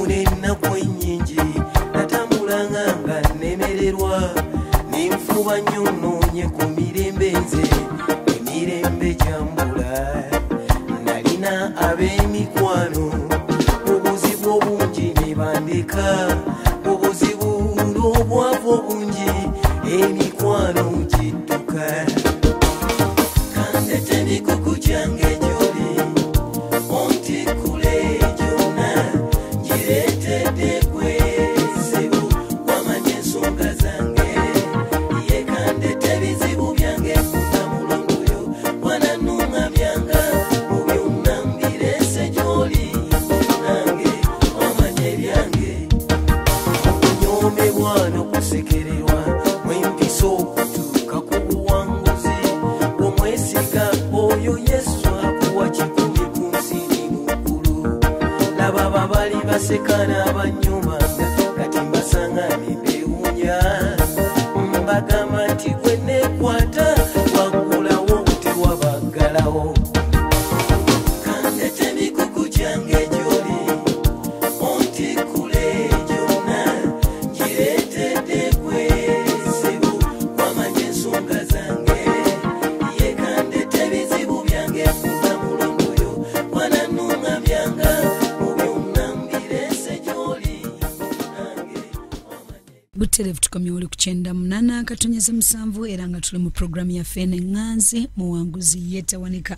Obuzibu n'ennaku ennyingi natambulanga nga nnemererwa, nenfuba nnyo nnoonye ku mirembe nze emirembe gyambula. Nalina ab'emikwano obuzibu obungi ne bandeka, obuzibu n'obwavu obungi emikwano gidduka. Kandete emikuku gyange gy'oli ontikule gyonna, ngireetedde gwe ssebo wamanya ensonga zange. Ye kandete ebizibu byange kunamulondo yo wanannuŋŋamyanga mu byonna mbireese gy'oli nange wamanya ebyange. Okunyoomebwa n'okusekererwa mwempisa okutuuka ku buwanguzi, omwesiga oyo Yesu akuwa 1 ku nsi ne mu ggulu. Laba babali baseka n'abanyumanga kati mbasanga ne beewuunya, mbagamba nti gwe neekwata waggulawo tewabaggalawo. Kandete emikuku gyange gy'oli ontikule gyonna, ngireetedde gwe ssebo wamanya ensonga zange. Ye kandete ebizibu byange kunamulondo yo wanannuŋŋamyanga mu byonna mbireese gy'oli nange wamanya. Butereevu tukomye wali ku 98.7 era nga tuli mu programu yaffe eno eŋŋanzi muwanguzi yeetawanika.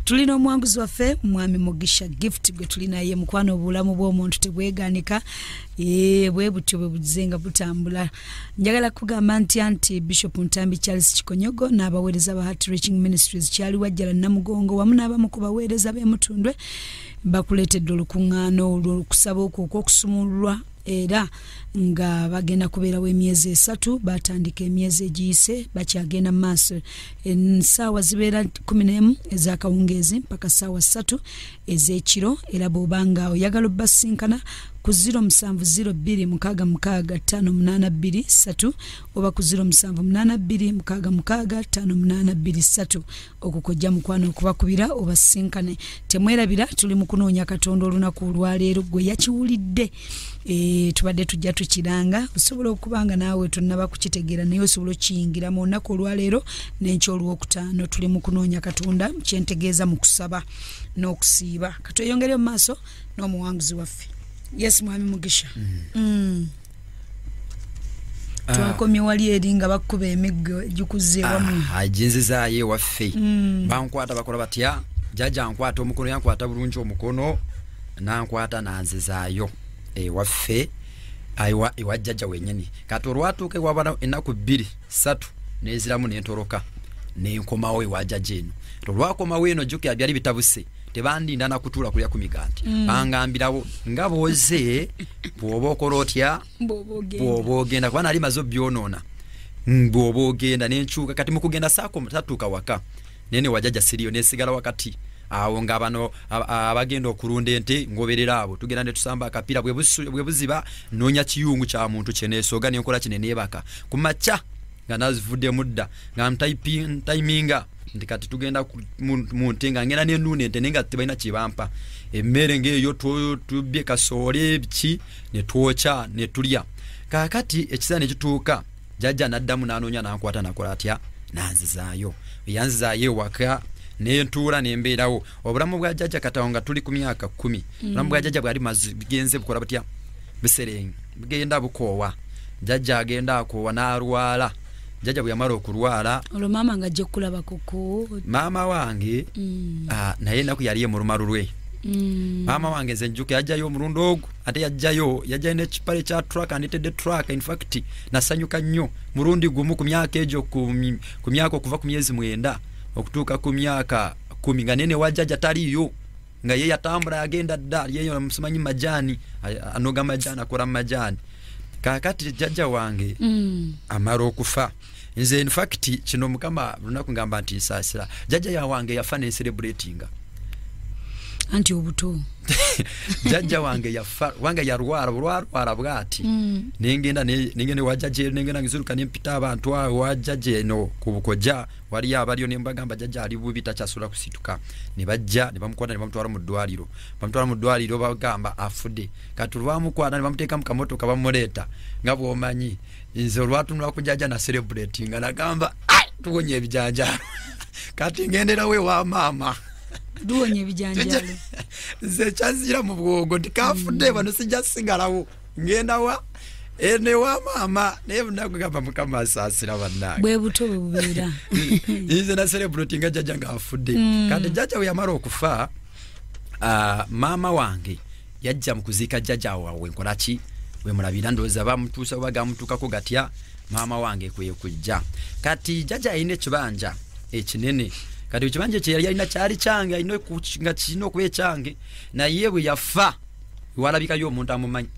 Tulina omuwanguzi waffe mwami Mugisha Gift gwe tulinaye. Mukwano, obulamu bw'omuntu tebweganika, bwe butyo bwe buze nga butambula. Njagala kugamba nti Bishop Ntambi Charles Kikonyogo n'abaweereza ba Heart Reaching Ministries Kyali Wajjala Namugongo wamu n'abamu ku baweereza b'emutundwe bakuleetedde olukuŋŋaana olwo okusaba okwo okw'okusumululwa, era nga bagenda kubeerawo emyezi 3. Batandika emyezi egiyise, bakyagenda mu maaso. Ensaawa zibeera 11 ez'akawungeezi mpaka ssaawa 3 ez'ekiro, era bw'oba nga oyagala obbasinkana ku 0702665823 oba ku 0782665823 okukojja mukwano okubakubira obasinkane. Temwerabira tuli mu kunoonya Katonda olunaku olwaleero gwe yakiwulidde. Tubadde tujja tukiranga, osobola okuba nga naawe tonnaba kukitegeera naye osobola okukiyingiramu olunaku olwaleero n'enkya olwokutaano. Tuli mu kunoonya Katonda, kyentegeeza mu kusaba n'okusiiba. Katweyongere mu maaso n'omuwanguzi waffe. Yes, mwami Mugisha. Twakomye wali eri nga bakuba emiggo egikuze ewamu. Ginzizaayo ewaffe. Bankwata bakola batya, jjajja nkwata omukono, yankwata bulungi omukono nankwata nanzizaayo ewaffe ewa jjajja wennyini. Kati olwatuuka ewabala ennaku 2 3 neziramu nentoloka nenkomawo ewa jjajja eno. Olwakomawo eno jjukira byali bitabuse, tebandinda nakutuula kulya ku migaati. Bangambirawo nga bw'oze bw'oba okola otya, bw'oba ogenda, kuba nali maze obyonoona, bw'oba ogenda nenkyuka. Kati mu kugenda satuuka waka nene wa jjajja siriyo, nesigala wakati awo nga bano abagenda okulunda ente ngoberera abo tugenda ne tusamba akapiira bwe buziba noonya kiyungu kya muntu kyeneesooga nenkola kine neebaka ku makya nga nazivuddemu dda nga ntayiminga nti kati tugenda mu nte nga ngenda nennuuna ente naye nga tebalina kye bampa, emmere ng'eyo tubbye kasoole biki ne twokya ne tulya. Kaakati ekiseera ne kituuka jjajja n'addamu n'anoonya n'ankwata nakola atya nanzizaayo, yanzizaayo ewaka nentuula nembeerawo. Obulamu bwa jjajja katawo nga tuli ku myaka 10, obulamu bwa jjajja bwali mazi bugenze bukola butya, buserenge bugenda bukoowa. Jjajja agenda akoowa n'alwala. Jjajja bwe yamala okulwala, olwo maama nga ajja okukulabako ku maama wange naye ennaku yali emuluma lulwe. Maama wange nze njjuka yajjayo omulundi ogwo, ate yajjayo n'ekipale kya truck, andetedde truck. In fact nasanyuka nnyo mulundi gumu ku myaka egyo, ku myaka okuva ku myezi 9 okutuuka ku myaka 10 nga nene wa jjajja taliiyo, nga ye yatambula yagenda dda yeyo musimanyi majaani, anoga majaani, akola majaani. Kaakati jjajja wange amala okufa, nze in fact kino Mukama lunaku ngamba nti nsaasira jjajja wange yafa ne celebratinga. Anti obuto jjajja wange yafa, wange yarwara bulwarwara bwati. Nengenda nengenda wa jjajja, nengenda ngizuruka nempita abantu awo wa jjajja eno ku bukojja wali abaliyo ne mbagamba jjajja ali bubi takyasula kusituka. Ne bajja ne bamukwata ne bamutwala mu ddwaliro, bamutwala mu ddwaliro bagamba afudde. Kati olwamukwata ne bamuteeka mu kamotoka bamuleeta nga bw'omanyi nze olwatunula ku jjajja na celebrate nga nagamba tuwonye ebijanjaalo. Kati ngenderawo ewa maama duwonye ebijanjaalo nze kyazira mu bwongo nti kafudde bano sijja sigalawo ngenda wa ene wa maama naye nakugamba Mukama asaasira bannange bwe buto bwe bubeera. Nze na celebrate nga jjajja ng'afudde. Kati jjajja bwe yamala okufa, maama wange yajja mu kuziika jjajja waabwe nkola ki we mulabira ndowooza bamutuusa oba gamutuukako gatya, maama wange kwe kujja. Kati jjajja alina ekibanja ekinene. Kati ekibanja ekyo yali alina kyali kyange, alina nga kirina okuba ekyange, naye bwe yafa walabikayo omuntu amumanyi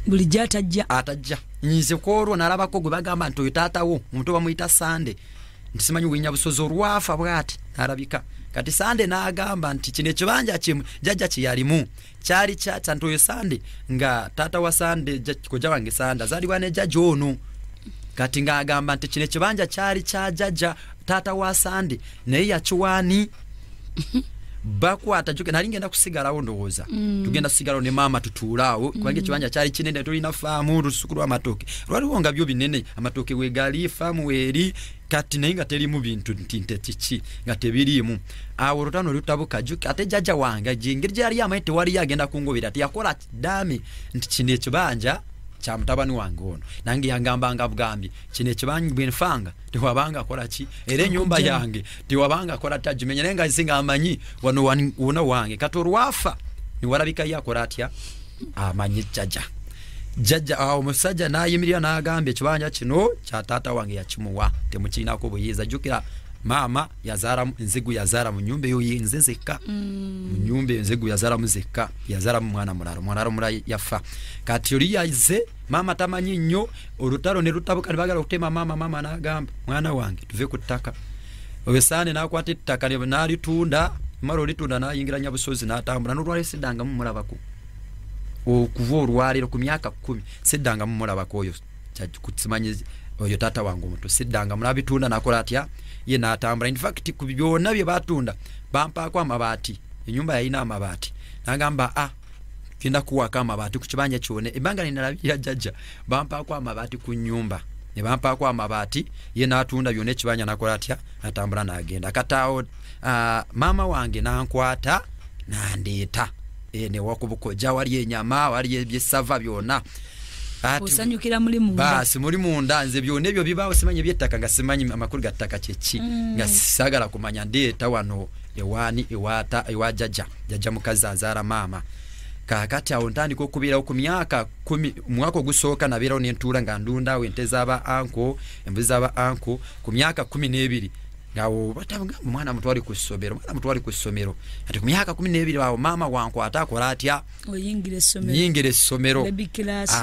bulijjo atajja atajja. Nze kwolwo nalabako gwe bagamba nti oyo taatawo omuto bamuyita Sande, nti simanyi Winyabusozi olwafa bw'ati nalabika. Kati Sande n'agamba nti kino ekibanja kimu jjajja kye yalimu kyali kya nti oyo Sande nga taata wa Sande kojja wange Sande azaalibwa ne jjajja ono. Kati ng'agamba nti kino ekibanja kyali kya jjajja taata wa Sande naye yakiwaani bakwata juke nali ngenda kusigalawo ndowooza tugenda kusigalawo ne maama tutuulaawo kubanga ekibanja kyali kinene, tulina faamu lusuku lw'amatooke lwaliwo nga byo binene, amatooke weegali faamu weeri, kati naye nga terimu bintu nti nte kiki nga tebiriimu. Awo olutalo lutabuka juke ate jjajja wange engeri gye yali amanyi tewaliyo agenda kungobera teyakola ddaami nti kino ekibanja kya mutabani wange ono, nange yangambanga bugambye kino ekibanja bwe nfanga tewabanga akola ki, era ennyumba yange tewabanga akola tagimenya, naye nga nsinga amanyi wano wona wange. Kati olwafa niwalabikayo akola atya amanyi jjajja. Jjajja awo omusajja n'ayimirira n'agamba ekibanja kino kya taata wange yakimuwa temukirinako buyinza. Jjukira maama yazaala enzigu yazaala mu nnyumba eyo nze nzekka, mu nnyumba eyo enzigu yazaalamu nzekka, yazaalamu mwana mulala, omwana omulala yafa. Kati oli yazze maama tamanyi nnyo, olutalo ne lutabuka ne baagala okutema maama, maama n'agamba mwana wange tuve ku ttaka. Oyo Sande n'akwata ettaka n'alitunda, mala olitunda n'ayingira Nyabusozi n'atambula n'olwaleero siddangamu mulabako okuva olwaleero ku myaka 10 siddangamu mulabako oyo simanyi oyo taata wange omuto siddanga mulabitunda n'akola atya ye n'atambula. In fact ku byonna bye batunda bampaako amabaati, ennyumba yalina amabaati, n'agamba genda kuwaako amabaati ku kibanja kyonna. Ebbanga linalabirira jjajja bampaako amabaati ku nnyumba, ne bampaako amabaati ye n'atunda byonna ekibanja n'akola atya n'atambula n'agenda. Kati awo maama wange n'ankwata n'andeeta newakubukojja wali enyama wali ebyessava byonna. Osanyukira muli munda. Basi muli munda nze byonna ebyo bibaawo simanyi ebyettaka nga simanyi amakulu ga ttaka kyeki nga saagala kumanya. Ndeeta wano ewaani ewaata ewa jjajja, jjajja mukazi azaala maama. Kaakati awo ntandika okubeerawo ku myaka 10, omwaka ogusooka nabeerawo ne ntuula nga ndundawo ente z'aba anko, embuzi z'aba anko. Ku myaka 12 ngawo batagamba omwana mutwale ku ssomero, omwana mutwale ku ssomero. Kati ku myaka 12 awo maama wankwata akola atya oyingira essomero, nyingira essomero baby class.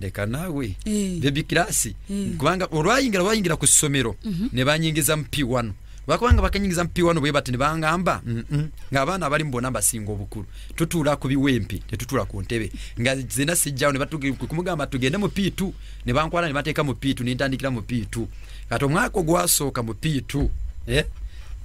Leka naawe baby class kubanga olwayingira bayingira ku ssomero ne banyingiza mu P1. Bakubanga bakanyingiza mu P1 bwe bati ne bangamba ng'abaana abali mbona basinga obukulu tutuula ku biwempe tetutuula ku ntebe, nga zena sijjawo ne kumugamba tugende mu P2 ne bankwala ne bateeka mu P2 ne ntandikira mu P2. Kati omwaka ogwasooka mu P2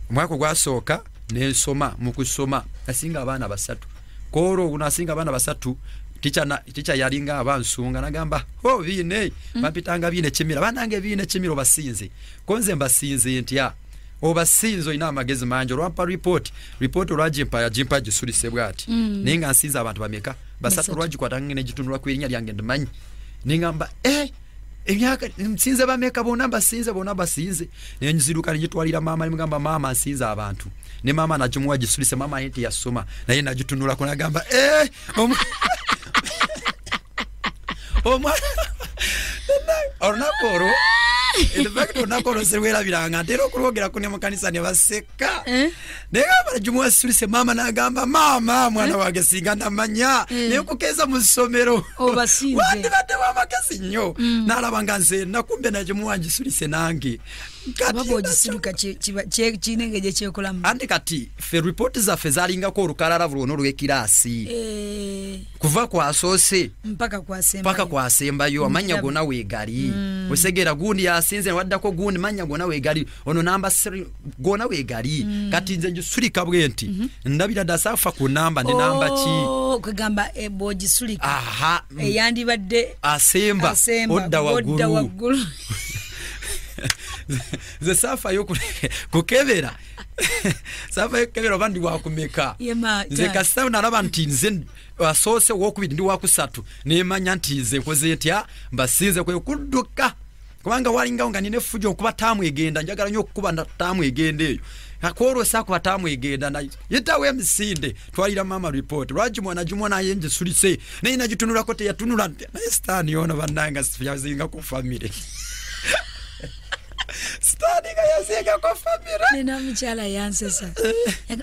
omwaka ogwasooka nensoma mu kusoma nasinga abaana basatu koolwo nasinga abaana basatu. Ticha yalinga abansunga nagamba ho biine bampitanga biine kimira banange biine kimira obasinze konze mbasinze ntya obasinze olina amagezi mangi. Olwampa report olwagimpa yagimpa gisulise bwati naye nga nsinze abantu bameka basatu. Olwagikwata ngene gitunula ku erinnya lyange ndimanyi nengamba emyaka nsinze bameka bonna mbasinze bonna basinze. Naye nziruka ngitwalira maama nemugamba maama nsinze abantu, ne maama nagimuwa gisulise. Maama ye teyasoma naye nagitunulako nagamba olunaku olwo in fact olunaku olwo sirwerabiranga ntera okulwogerako ne mu kanisa ne baseka. Naye gamba nagimuwa gisulise, maama n'agamba maama mwana wange singa namanya naye okukeeza mu ssomero wandibadde w'amagezi nnyo. N'alaba nga nze nakumbe nagimuwa ngisulise nange Baba ogisirika kinenge kyekolamu. Ante kati fe report zaffe zalingako olukalala lwona olw'ekiraasi. Kuva kwasoose mpaka kwasembayo. Mpaka kwasembayo amanya gonna weegali. Osegera gundi yasinze waddako gundi manya gonna weegali. Ono namba 3 gonna weegali. Kati nze ngisulika bwe nti ndabira dasafa ku namba ne namba ki. Kugamba bw'ogisulika. Aha. Eyandibadde asemba odda waggulu. Nze saafayo kukebera. Saafayo kukebera oba ndi wakumeka. Nze kasita nalaba nti nze asoose owokubiri ndi wakusatu nemanya nti nze nkoze ntya mbasinze kwe kudduka kubanga walingawo nga nina effujo okuba taamu egenda njagala nnyo okukuba taamu egenda eyo akwolwo saakuba taamu egenda yitawo emisinde twalira maama report lwagimwana gimwana naye ngisulise naye nagitunulako teyatunula naye sitaani ono bannange yazinga ku famire. Sitaani nga yazinga ku famire. Nina mukyala yansesa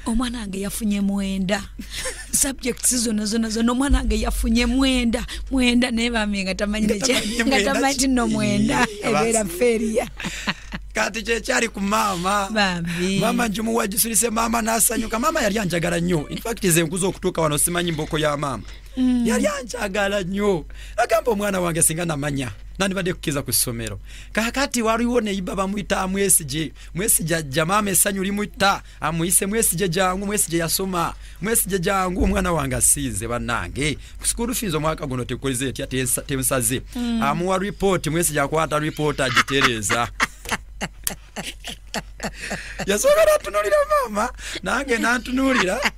omwana wange yafunye 9 subjects zonna zonna zonna omwana wange yafunye 9 naye bambi nga tamanyi nga tamanyi nno 9 ebeera feria. Kati kyekyali ku maama. Maama njimuwa gisulise maama n'asanyuka. Maama yali anjagala nnyo. In fact nze nkuza okutuuka wano simanyi mboko ya maama. Yali anjagala nnyo. Agamba omwana wange singa namanya nandibadde kukiza ku ssomero. Kaakati waliwo neiba bamuyita Mwesige. Mwesige ajja maama essanyu limutta amuyise Mwesige jangu. Mwesige yasoma. Mwesige jangu omwana wange asinze bannange. Ku school fees omwaka guno tekoleze etya tensaze. Amuwa report Mwesige akwata report agitereeza. Yasooka n'atunulira maama nange n'antunuulira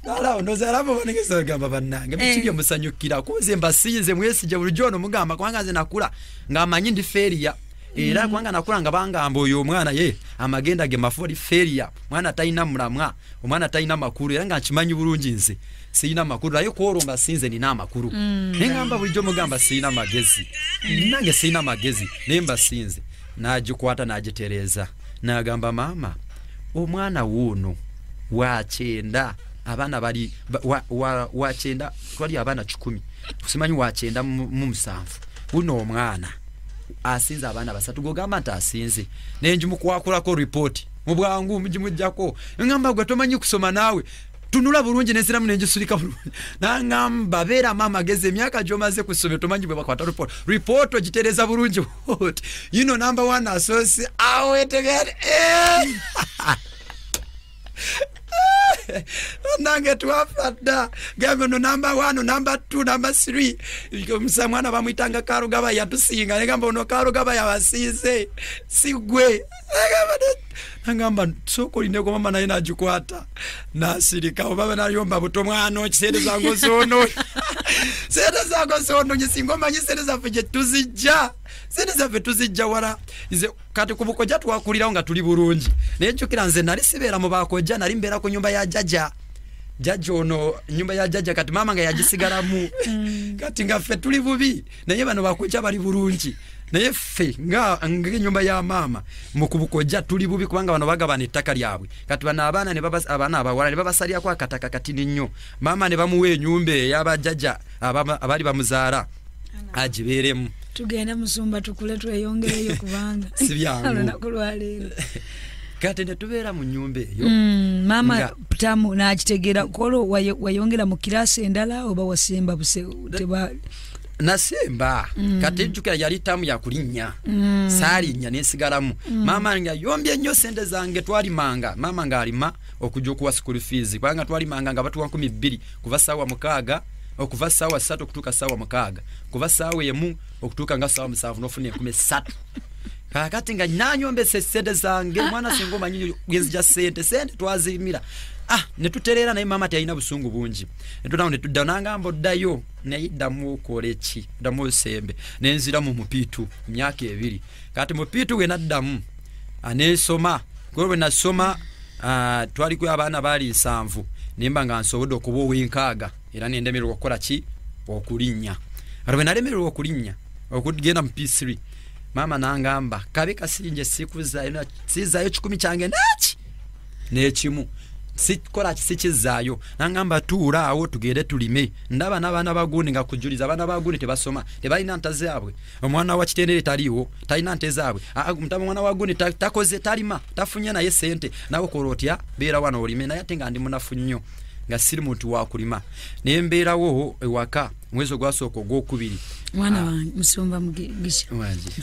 nalaba ndowooza yalaba banegesa agamba bannange biki bye musanyukira kuze mbasinze Mwesige bulijjo ono mugamba kubanga nze nakula ng'amanyi ndi feeriya era kubanga nakula nga bangamba oyo omwana ye amagenda ge mafu ali feeriya mwana talina mulamwa omwana talina makulu era nga nkimanyi bulungi nze sirina makulu naye kwolwo mbasinze nina amakulu naye ngamba bulijjo mugamba sirina magezi nange sirina magezi naye mbasinze. Nagikwata nagitereeza nagamba maama omwana wuuno wa 9 abaana bali wa 9 twali abaana 10 simanyi wa 97 wuno omwana asinze abaana 3 gogamba nti asinze naye njimukwakulako report mu bwangu mugimuggyako ngamba gwe tomanyi kusoma naawe tunula bulungi nensiramu nengisulika bulungi nangamba beera maama geze emyaka gy'omaze ku ssomero tomanyi bwe bakwata report report ogitereeza bulungi yino namba 1 asoose awetegere nange twafa dda gambe ono namba 1 namba 2 namba 3 mwana bamuyitanga Karugaba yatusinga negamba ono Karugaba yabasinze si gwe nangamba sooka olindeko mama naye nagikwata nasirika obaba nayomba buto mwana oki sente zange zoonoonye sente zange zoonoonye singa omanyi sente zaffe gye tuzijja sente zaffe tuzijja wala nze kati ku bukojja twakulirawo nga tuli bulungi naye jjukira nze nali sibeera mu bakojja nali mbeera ku nyumba ya jjajja jjajja ono nyumba ya jjajja kati maama nga yagisigalamu kati nga ffe tuli bubi naye bano bakojja bali bulungi naye ffe nga ng'ennyumba ya maama mu kubukojja tuli bubi kubanga bano bagabana ettaka lyabwe kati bano abaana abaana abawala ne babasalyako akataka katini nnyo maama ne bamuwa ennyumba ey'abajjajja abaali bamuzaala agibeeremu. Tugenda musumba tukule tweyongereyo kubanga si byangu olunaku lwaleero. Kati ne tubeera mu nnyumba eyo. Maama tamu n'akitegeera kwolwo wayongera mu kiraasi endala oba wasemba teba nasemba kati jjukira yali taamu yakulinnya saalinnya nensigalamu maama nga yombye nnyo sente zange twalimanga maama ng'alima okujja okuwa school fees kubanga twalimanga nga batuwa 2000 kuva ssaawa 6 okuva ssaawa 3 okutuuka ssaawa 6 kuva ssaawa 1 okutuuka nga ssaawa 7 n'ofuna 3000. Kakati nga nanyombese sente zange mwana singa omanyi genzija sente sente twazimira ne tutereera naye maama teyalina busungu bungi netunawo netudda nangamba oddayo naye ddamu okole ki ddamu osembe nenzira mu mupiitu emyaka 2 kati mupiitu we naddamu aneesoma kuba bwe nasoma twaliko abaana baali 7 nemba nga nsobodde okuba ow'enkaaga era nendemererwa okukola ki okulinnya ate bwe nalemererwa okulinnya okugenda mu P3 maama nangamba kabe kasinje sikuzaayo sizaayo 10 kyange naki n'ekimu Sikola sikizaayo. Nangamba tuula awo tugende tulime. Ndaba n'abaana bagundi nga kujuliza abaana bagundi tebasoma, tebalina nta zaabwe. Omwana wa Kitendere taliiwo, talina nte zaabwe. Mwana wa gundi takoze, talima, tafunye naye sente. Nawe kola otya? Beera wano olime. Naye ate nga ndi munafu nnyo, nga siri muntu wa kulima. Ne mbeerawo ewaka mwezi ogwasooka ogwokubiri. Mwana wange musumba Mugisha,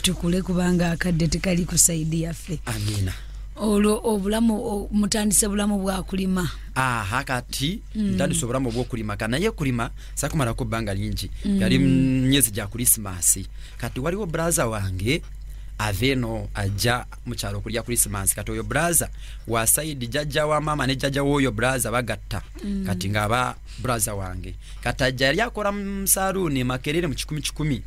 tukule kubanga akadde tekali ku saidi yaffe. Amina. Olwo obulamu mutandise bulamu bwa kulima. Aha, kati ntandise obulamu bw'okulima. Naye kulima sakumalako bbanga lingi. Yali myezi gya Krismasi. Kati waliwo braza wange aveno ajja mu kyalo kulya Krismasi. Kati oyo braza wa saidi jjajja wa mama ne jjajja w'oyo braza bagatta. Kati ng'aba braza wange. Kati ajja yali akola mu saluuni Makerere mu 1,000.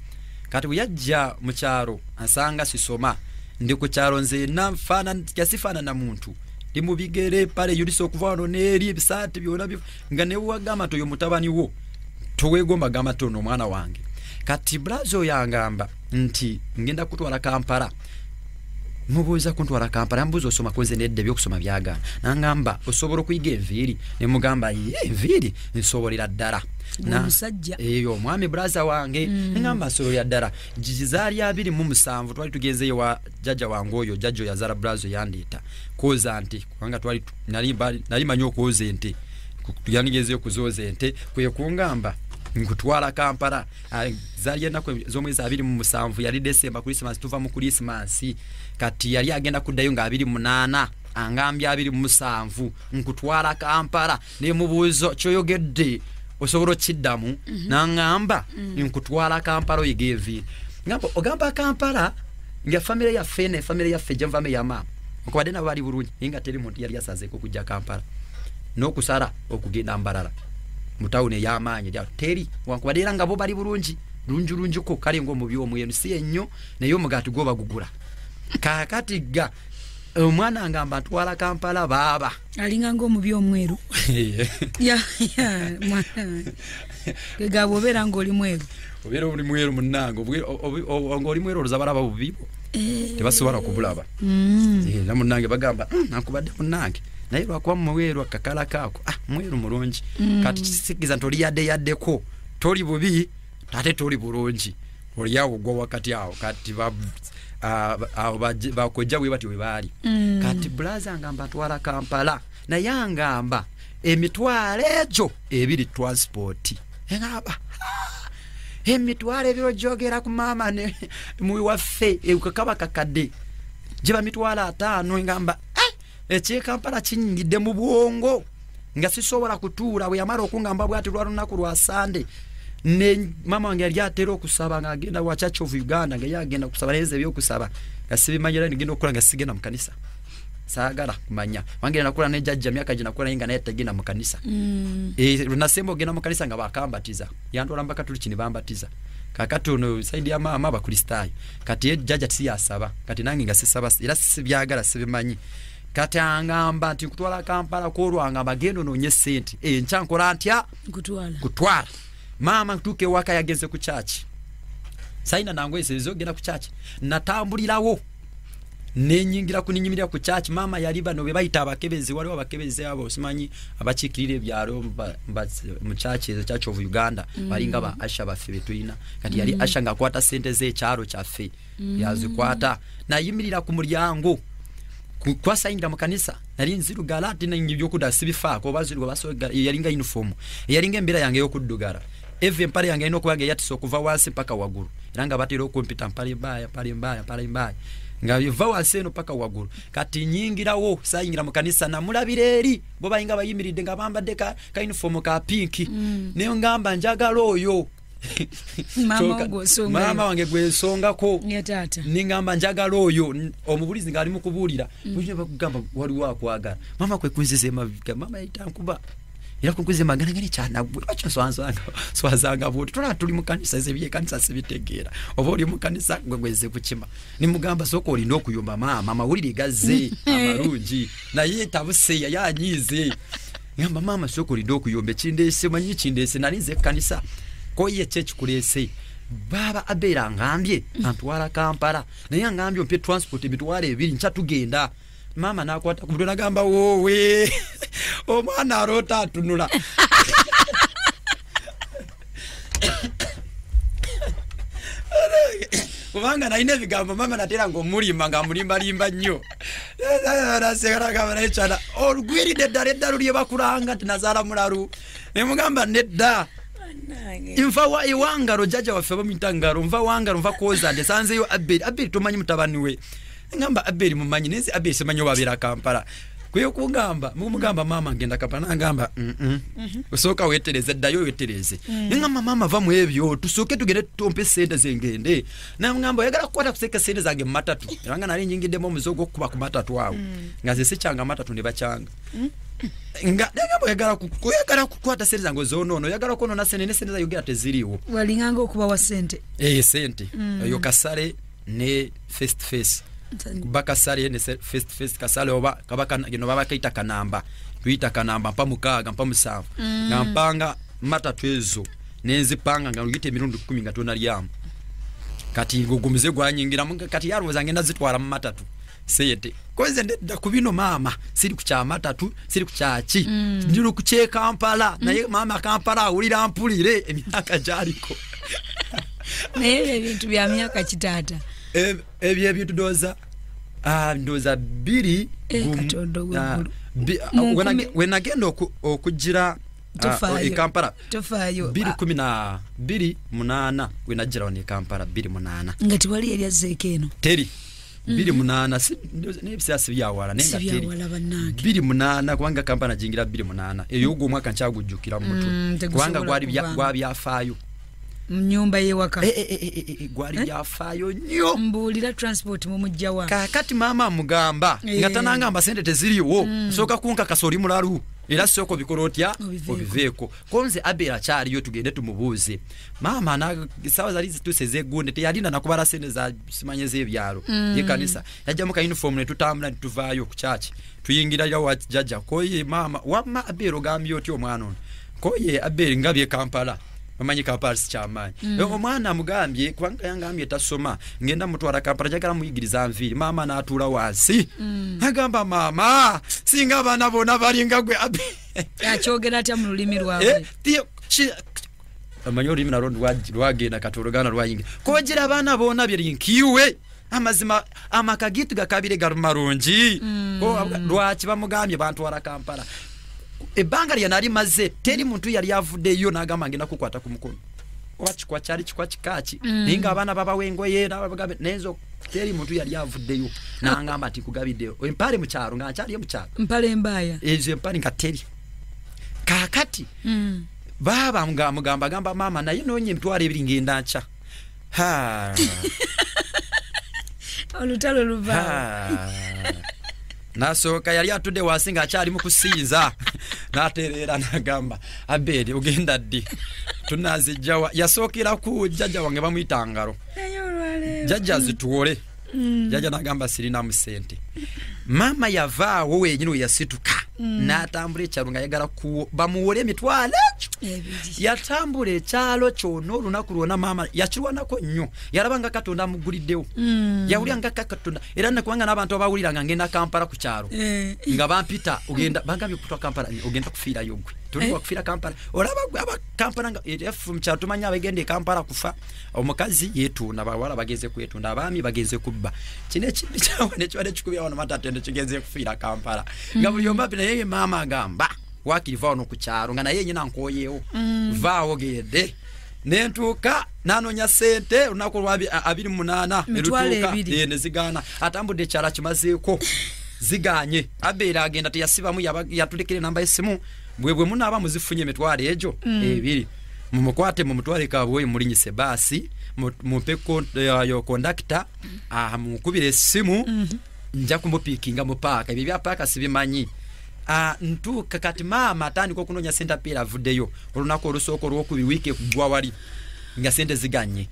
Kati bwe yajja mu kyalo ansanga sisoma. Ndi ku kyalo nze yasifaanana muntu. Ndi mu bigere pale yulisa okuva wano n'eri ebisaati byonna nga ne wagamba nti oyo mutabani wo toweegomba gamba nti ono omwana wange. Kati braza oyo angamba nti ngenda kutwala Kampala. Mubuuza kuntwala Kampala, ambuuza osoma nze nedda ebyokusoma byagaana. N'angamba osobola okuyiga enviiri? Ne mugamba ye enviiri nsobolera ddala. Omusajja. Eyo omwami braza wange. Ngamba nsobolera ddala. Zaali 27 twali tugenzeeyo wa jjajja wange oyo, jjajja oyo yazaala braza yandeeta kwoza nte, kubanga twali nali manyi okwoza ente. Yandigenzeeyo kuzooza ente, kwe kungamba nkutwala Kampala. Zaali ennaku z'omwezi 27 yali Desemba, Krismasi, tuva mu Krismasi. Kati yali agenda kuddayo nga 28, angambye 27 nkutwala Kampala. Ne mubuuza kyoyogedde osobola okiddamu? N'angamba nkutwala Kampala oyiga enviiri. Ngamba ogamba Kampala nga famire yaffe ne famire yaffe gye nvamu eya maama okubadde nabo bali bulungi, naye nga teri muntu yali asazeeko kujja Kampala n'okusala okugenda Mbarara mu tawuni ey'amaanyi eryawo teri, wankubadde era nga bo bali bulungi lungi lungiko, kale ng'omubi omwenu si ennyo naye omugaati gwo bagugula. Kaakati ga omwana ngamba ntwala Kampala baaba alinga ng'omubi omweru. Ya mwana gabo obeera ng'oli mweru, obeera oli mweru munnange, ng'oli mweru olowooza balaba bubi bwo, tebasobola kubulaba. Era munnange bagamba nankubadde munnange naye lwakuba mweru akakala kaako mweru mulungi. Kati kisikiza nti oli yadde yaddeko toli bubi ate toli bulungi, oli awo gwa wakati awo. Kati bakojja bwe batyo bwe baali. Kati braza ngamba ntwala Kampala, naye angamba emitwalo egyo ebiri transport. Engamba emitwalo ebiri ogyogera ku maama ne muwaffe kaba kakadde giba mitwalo 5. Engamba eky'e Kampala kinyingidde mu bwongo nga sisobola kutuula. Bwe yamala okungamba bw'ati lwa lunaku lwa Sande, ne mama wange yali atera okusaba ng'agenda wa Church of Uganda, nga ye agenda kusaba naye nze ebyokusaba nga sibimanyi, era nigenda okukula nga sigenda mu kanisa, saagala kumanya. Wange nakula ne jjajja myaka gye nakula naye nga naye tagenda mu kanisa. Nasemba ogenda mu kanisa nga bakambatiza, yantwala mu Bakatuliki ne bambatiza. Kakati ono saidi ya maama Abakristaayo, kati ye jjajja siyasaba, kati nange nga sisaba era sibyagala sibimanyi. Kati angamba nti nkutwala Kampala kwolwo, angamba genda onoonye ssente enkya nkola ntya kutwala. Maama ntuuka ewaka yagenze ku kyaki, sayina nangoye ezogenda ku kyaki, natambulirawo nenyingira kuninyimirira ku kyaki. Maama yali bano be bayita abakebezi, waliwo abakebezi abo simanyi abakiikirira ebyalo mu kyaki ezo Church of Uganda, balinga ba asha baffe betulina. Kati yali asha ng'akwata ssente z'ekyalo kyaffe, yazikwata. Nayimirira ku mulyango kwasayingira mu kanisa, nali nzirugala ate ebyokuddala sibifaako oba ziruga basoga, yalinga uniform, yalinga embeera yange ey'okuddugala. Eva empale yange erina okuba nga eyatise okuva wansi paka waggulu, era nga batera okumpita mpale mbaya, mpale mbaya, mpale mbaya, nga eva wansi eno paka waggulu. Kati nyingirawo, sayingira mu kanisa, namulabira eri bo bayinga bayimiridde nga bambadde ka uniform ka pinki. Naye ngamba njagala oyo mama wange gwensongako, ningamba njagala oyo. Omubulizi ng'ali mu kubuulira bakugamba waliwo akwagala. Mama kwe kunziza emabega, mama yaita nkuba era kunkuza emagana ngani kyanagwe lwaki nswazanga bwoti, tulaba tuli mu kanisa, ze ebyekanisa sibitegeera, oba oli mu kanisa gwe gweze kukima. Nimugamba sooka olina okuyomba maama, amawulire gazze amalungi, naye tabuse yayanyiize. Ngamba maama sooka olina okuyomba, ekindeese manyi kindeese, nali nze ekkanisa koye ki ekikuleese? Baaba abeera angambye antwala Kampala, naye angambye ompe transport 2,000 nkya tugenda. Mama nakwata ku mutwe nagamba woowe omwana aroota atunula. Kubanga nalina ebigambo mama natera ng'omulimba nga mulimbalimba nnyo. Naseka olugwiridde eddala eddalu lye bakulanga nti nazaala mulalu. Ne mugamba nedda. Nva ewangalo jjajja waffe bamuyita Ngalo, nva Wangalo, nva Koza nsanzeyo Abeli. Abeli tomanyi mutabani we. Ngamba Abeli mumanyi, naye nze Abeli simanyi oba abeera Kampala. Kwe kugamba, mugamba mama ngenda Kampala, nangamba osooka weetereze ddayo weetereze. Ngamba mama va mu ebyo tusooke tugende tutompe sente zengende. Nangamba oyagala kukwata kuseka sente zange mu matatu. Era nga nali nyingiddemu omuze ogw'okukuba ku matatu awo. Nga nze sikyanga matatu ne bakyanga. Nga nagamba oyagala kukwata sente zange ozoonoona, oyagala kwonoona sente ne sente zayogera teziriiwo. Walinganga okubawa sente. Sente. Oyo Kasale ne face to face. Bakasale ne face to face Kasale oba kabaka gino baba kaita kanamba tuyita kanamba mpa 6 mpa 7 nga mpanga matatu ezo nenzipanga nga luyite emirundi 10 nga tonalyamu. Kati ngugumize gwanyingira kati yarowooza ngenda zitwala mu matatu sente koze ndedda ku bino maama siri ku kya matatu siri ku kyaki ndi ku kye Kampala naye maama Kampala awulira mpulire emyaka gyaliko. Naye ebintu bya myaka kitaata. Ebyo ebintu ndowooza ndowooza 2 we nagenda okugira e Kampala 2018 we nagira wano e Kampala 2008 nga tewali yali azzeeko eno teri 2008 n'ebiseera si byawala naye nga teri 2008 kubanga Kampala nagiyingira 2008 eyo ogwo omwaka nkyagujjukira mu mutwe kubanga gwali gwabyafaayo mnyumba yewaka. Gwali byafaayo nnyo. Mbuulira transport mumujja wa. Kaakati maama mugamba nga tanangamba sente teziriiwo sooka kunkakasa oli mulalu era sooka obikola otya obiveeko. Konze Abel akyaliyo tugende tumubuuze. Maama essaawa zali zituuse ez'eggunde teyalinda nakubala sente za simanye z'ebyalo y'ekkanisa. Yajjamu ka uniform ne tutambula ne tuvaayo ku church tuyingira wa jjajja koye maama wamma Abel ogambye otya omwana ono koye Abel ngabye Kampala. Omanyi Kampala si kyamaanyi. Omwana amugambye kubanga yangambye tasoma ngenda mutwala Kampala njagala muyigiriza nviiri. Maama n'atuula wansi agamba maama singa abaana bonna balinga gwe Abel. Akyogera atya mu lulimi lwabwe? Omanyi olulimi nalwo lwagenda kati oluganda lwayingira kojera abaana bonna byelinkiwe amazima amaka gitu gakabire gali malungi. Lwaki bamugambye bantwala Kampala? Ebbanga lye nali maze teri muntu yali avuddeyo n'agamba ngenda kukwata ku mukono oba kikwa kyali kikwa kikaaki naye ng'abaana babawa engoye n'abagambe naye teri muntu yali avuddeyo n'angamba nti nkugabiddeyo empale mu kyalo nga nkyaliyo mu kyalo mpale embaaya ezo empale nga teri. Kaakati baaba mugamba agamba maama naye noonya emitwalo 2 ngenda nkya. Olutalo luvaawo. Nasooka yali atudde wansi ng'akyali mu kusinza n'atereera n'agamba Abeli ogenda ddi tunazijjawa. Yasookera ku jjajja wange bamuyita Ngalo jjajja zituwole. Jjajja n'agamba sirinamu ssente. Maama yavaawo wenyini we yasituka n'atambula ekyalo ng'ayagala bamuwole emitwalo egyo. Yatambula ekyalo kyonna olunaku lwonna maama yakirwanako nnyo. Yalaba nga Katonda amuguliddewo. Yawulira nga Katonda era nakubanga n'abantu abawulira nga ngenda Kampala ku kyalo nga bampita ogenda bangambye okutwa Kampala ogenda kufiirayo gwe toli wakufiira Kampala. Olaba gwe aba Kampala nga mu kyalo tumanya abagenda e Kampala kufa. Omukazi yeetunda, bawala bagenze kwetunda, abaami bagenze kubba. Kino ekibbi kyawe nekibadde kikubya wano matatende kigenze kufiira Kampala nga buli omu naye maama agamba waakiri va wano ku kyalo nga naye nyina nkooyeewo vaawo gende. Nentuuka nanoonya ssente olunaku lwa 28 nelutuuka ne zigaana. Atambudde ekyalo akimazeeko ziganye. Abel agenda teyasibamu yatulekera enamba y'essimu bwe bwe munaaba muzifunye emitwalo egyo 2 mumukwate mumutwale Kabwoyi mulinyise baasi mumpe yo kondakita mukubire essimu nja kumupiikinga mu paaka. Ebyo bya paaka sibimanyi. Ntuuka kati maama atandika okunoonya sente Abel avuddeyo olunaku olusooka olwokubiri wiiki ekugwa wali nga sente ziganye.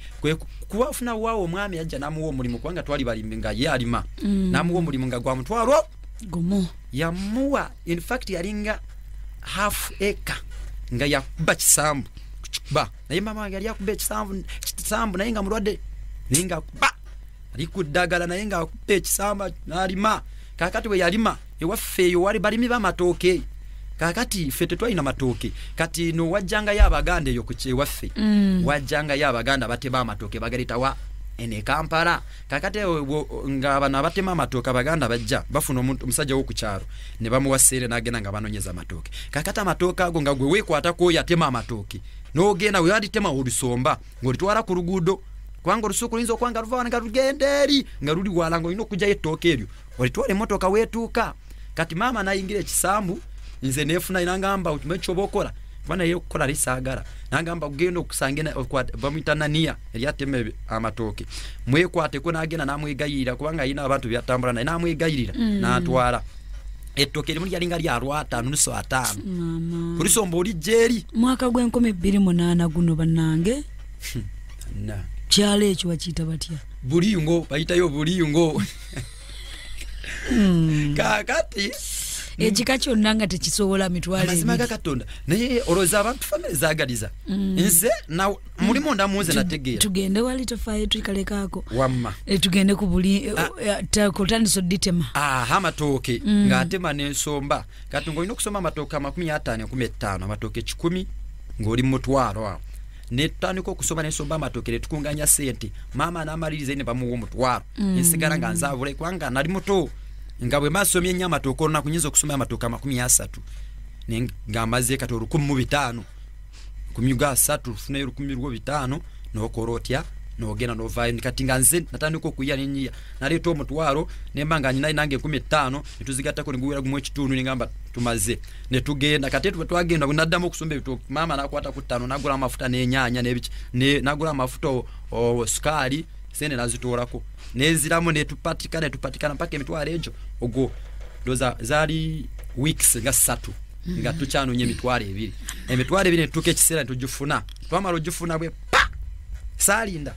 Kuwafuna waawo omwami yajja n'amuwa omulimu kubanga twali balimi nga ye alima n'amuwa omulimu nga gwa mutwalo gumu yamuwa. In fact yalinga half acre nga yakuba kisambu kikuba naye maama wange yali akuba ekisambu naye nga mulwadde naye nga akuba ali ku ddagala naye nga akuba ekisamba n'alima. Kakati we yalima ewaffe eyo wali balimi b'amatooke. Kakati ffe tetwalina matooke. Kati no wajjangayo Abaganda eyo ku ewaffe. Wajjangayo Abaganda batema amatooke bagaletawa ene Kampala. Kakati nga bano abatema amatooke Abaganda bajja bafuna omusajja w'oku kyalo ne bamuwa ssente n'agenda nga banonyeza amatooke. Kakati amatooke ago nga gwe weekwatako oyo atema amatooke n'ogenda we walitema olisomba ng'olitwala ku luguudo, kubanga olusuku luyinza okuba nga luva wano nga lugenda eri nga luli wala ng'olina okugyayo ettooke eryo olitwala emmotoka weetuuka. Kati maama n'ayingira ekisambu, nze neefuna nangamba okimanyi ky'oba okola, kuba naye okukola lisaagala, nangamba genda okusange bamuyita Naniya eri atema amatooke, mwekwateko. N'agenda n'amwegayirira kubanga alina abantu byatambula naye, n'amwegayirira n'atwala ettooke erimu lyalinga lya lwataano nusu ataano kulisomba olijja eri. Mwaka gw'e 2008 guno bannange. Kyalo ekyo bakiyita batya? Buliyungo, bayitayo Buliyungo. Kakati ekika kyonna nga tekisobola mitwalo amazima ga Katonda, naye olowooza abantu famire zaagaliza. Nze mulimu nda munze nategeera. Tugende wali, tofaayo, tukalekaako. Wamma. Tugende ku buli kotandisa odditema. Aha, amatooke ng'atema n'ensomba. Kati ng'olina okusoma amatooke 50, 50, amatooke 100 ng'oli mutwalo awo. Netutandika okusoma nensomba amatooke netukunganya sente. Maama n'amaliriza ne bamuwa omutwalo, ensigala nga nzaabula kubanga nali muto. Nga bwe masomye ennyo amatooke olunaku nyinza okusoma amatooke 30 nga maze kati 1500, 130, funayo 1500 n'okola otya n'ogenda n'ovaayo. Kati nga nze natandika okuyiya nenyiya, naleeta omutwalo nemba nga nyina nange 50 netuzigattako neguwera gumu ekitundu, nengamba tumaze netugenda. Kati tuba twagenda bwe naddamu okusomba ebitooke, maama nakwata ku ttaano nagula amafuta n'enyaanya n'ebiki, nagula amafuta sukaali, sente nazitoolako nenziramu netupatikana netupatikana mpaka emitwalo egyo. Ogwo ndoza zaali weeks nga 3 nga tukyanoonya 20,000. 20,000 netutuuka ekiseera netugifuna. Twamala ogifuna bwe pa saalinda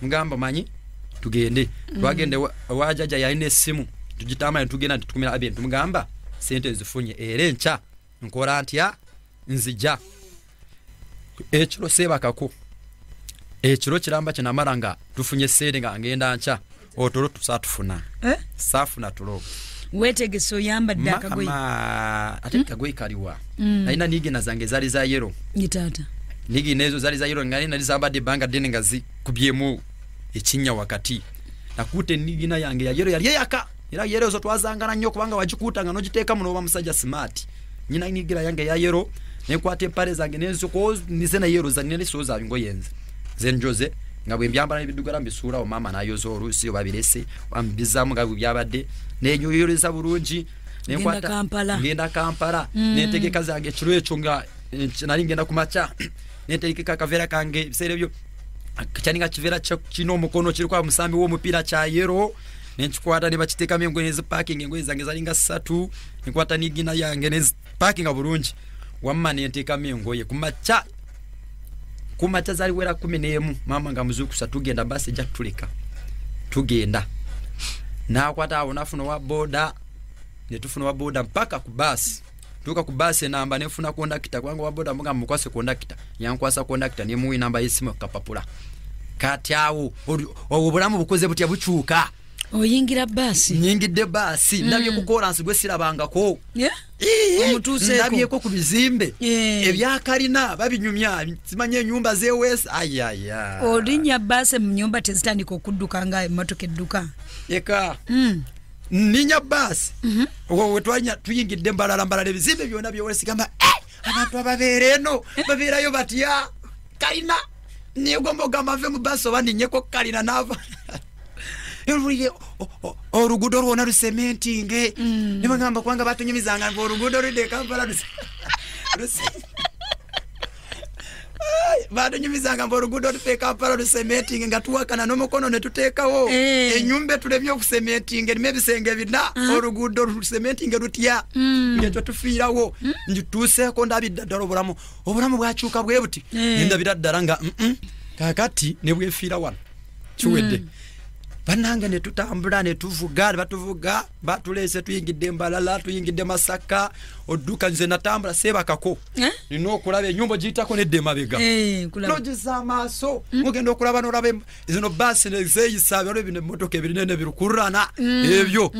mugamba manyi tugende. Twagenda ewa jjajja, yalina essimu, tugitambula netugenda netukumira abye tumugamba sente nzifunye era enkya nkola ntya nzija. Ekiro seebakako, ekiro kiramba kyenamala nga tufunye sente nga ngenda nkya, otulo tusaatufuna. Eh? Saafuna tulo. Weetegese, oyambadde akagoye? Maama, ate kagoye kaliwa? Nalina nigina zange zaali za yellow. Ye taata. Nigina ezo zaali za yellow nga nali zambadde ebbanga ddene nga zikubyemu ekinnya wakati. Nakuuta enigina yange ya yellow yali eyaka, era yellow ezo twazangana nnyo kubanga wagikuuta nga n'ogiteekamu n'oba musajja smart. Nyina nigira yange ya yellow, nenkwata empale zange nenziko nize na yellow zange nesooza ngoye nze zenjoze nga bwe mbyambala n'ebiddugala mbisuulawo, maama n'ayoza oluusi oba birese mbizaamu nga bwe byabadde, nenyoyoleza bulungi. Genda Kampala. Ngenda Kampala. Nentegeka zange ekiro ekyo nga nali ngenda ku makya, nentegeka akaveera kange. Ebiseera ebyo kyalinga kiveera kirina omukono kiriko omusambi w'omupiira kya yellow, nenkikwata ne bakiteekamu engoye nezipaakinga. Engoye zange zalinga ssatu, nenkwata nigina yange nezipaakinga bulungi. Wamma nenteekamu engoye ku makya. Ku makya zaliwera 11, maama nga muzuukusa tugenda, baasi ejja tutuleka tugenda. Nakwata awo nafuna owa boda netufuna owa boda mpaka ku baasi. Tuuka ku baasi enamba nenfuna kondakita, kubanga owa boda mugamba mukwase kondakita, yankwasa kondakita nemuwa enamba y'essimu kapapula. Kati awo obwo obulamu bukoze butya bukyuka. Oyingira baasi. Nyingidde baasi, ndabye ku kolansi gwe sirabangako. Omutuuseeko. Ndabyeko ku bizimbe ebyakalina babinyumya, simanye enyumba zewesi ayaya. Olinnya baasi mu nyumba tezitandika okudduka nga emmotoka edduka. Eka ninya baasi wetwanya tuyingidde mbalala mbalala ebizimbe byonna byewesi, gamba abantu ababeera eno babeerayo batya? Kalina negomba ogamba nve mu baasi oba ninyeko kalina naava. Olulire oluguudo lwona lusementinge, nebagamba kubanga batunyumizanga nti oluguudo ludde e Kampala batunyumizanga mbu oluguudo lufa e Kampala lusementinge, nga tuwakana n'omukono ne tuteekawo. Enyumba etulemye okusementinga erimu ebisenge bina, oluguudo lusementinge lutya? Ngekyo tufiirawo. Njituuseeko ndabidda ddala obulamu, obulamu bwakyuka bwe buti. Nendabira ddala nga kakati ne bwefiira wano kiwedde. Bannange ne tutambula ne tuvuga, ne batuvuga, batuleese, tuyingidde Mbalala, tuyingidde Masaka, odduka. Nze natambula seebakako. Eh? Nina okulaba ennyumba ogiyitako nedda emabega. Eh, nkulaba. Nogisa amaaso, mugenda okulaba nolaba zino baasi nezeeyisa, waliwo bino emmotoka ebinene birukururana ebyo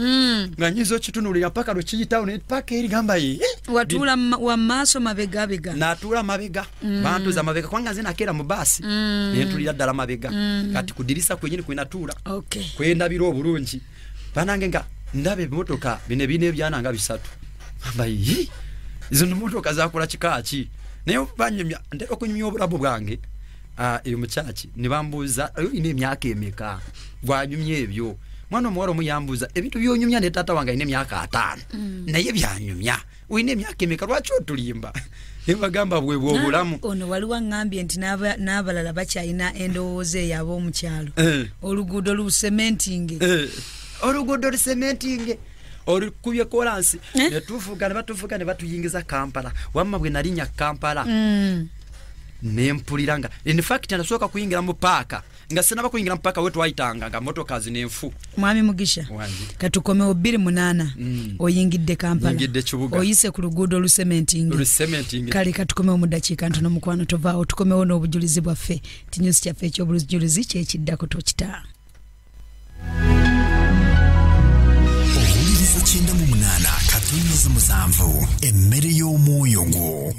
nga nyinza okitunuulira paka lwekiyitawo ne paka erigamba ye. Watuula wa maaso, mabegabega? Natuula mabega, bantuuza mabega kubanga nze nakeera mu baasi, nentulira ddala mabega. Kati ku dirisa kwenyini kwenatuula, kwendabira obulungi. Banange, nga ndaba ebimotoka bino ebirina ebyana nga bisatu, gamba yi, zino motoka zakola kika ki? Naye banyumya, ntera okunyumya obulamu bwange eyo mukyaki, ne bambuuza, olina emyaka emeka gwanyumya ebyo? Mwana omuwala omu yambuuza, ebintu byonyumya ne taata wange alina emyaka 50, naye byanyumya, olina emyaka emeka, lwaki otulimba? Nebagamba bwe bwobulamu. Ono waliwo aŋŋambye nti n'abalala bakyalina endowooza eyo ab'omukyalo. Oluguudo lusementinge. Oluguudo lusementinge, olukubye kolansi. Eh? Netuvuga ne batuvuga ne batuyingiza Kampala. Wamma bwe nalinya Kampala, nempulira nga in fact nasooka kuyingira mu paaka, nga sinaba kuyingira mu paaka we twayitanga nga motoka zinenfu. Mwami Mugisha, Wangi. katukomewo 28. Oyingidde Kampala. Nyingidde kibuga. Oyise ku luguudo olusementinge. Olusementinge. Kale katukomewo mu ddakiika ntono. Mukwano, tovaawo, tukomewo n'obujulizi bwaffe. Kinyusi kyaffe ekyobujulizi kyekiddako, tokita. Owuliriza 98.7, emmere y'omwoyo gwo.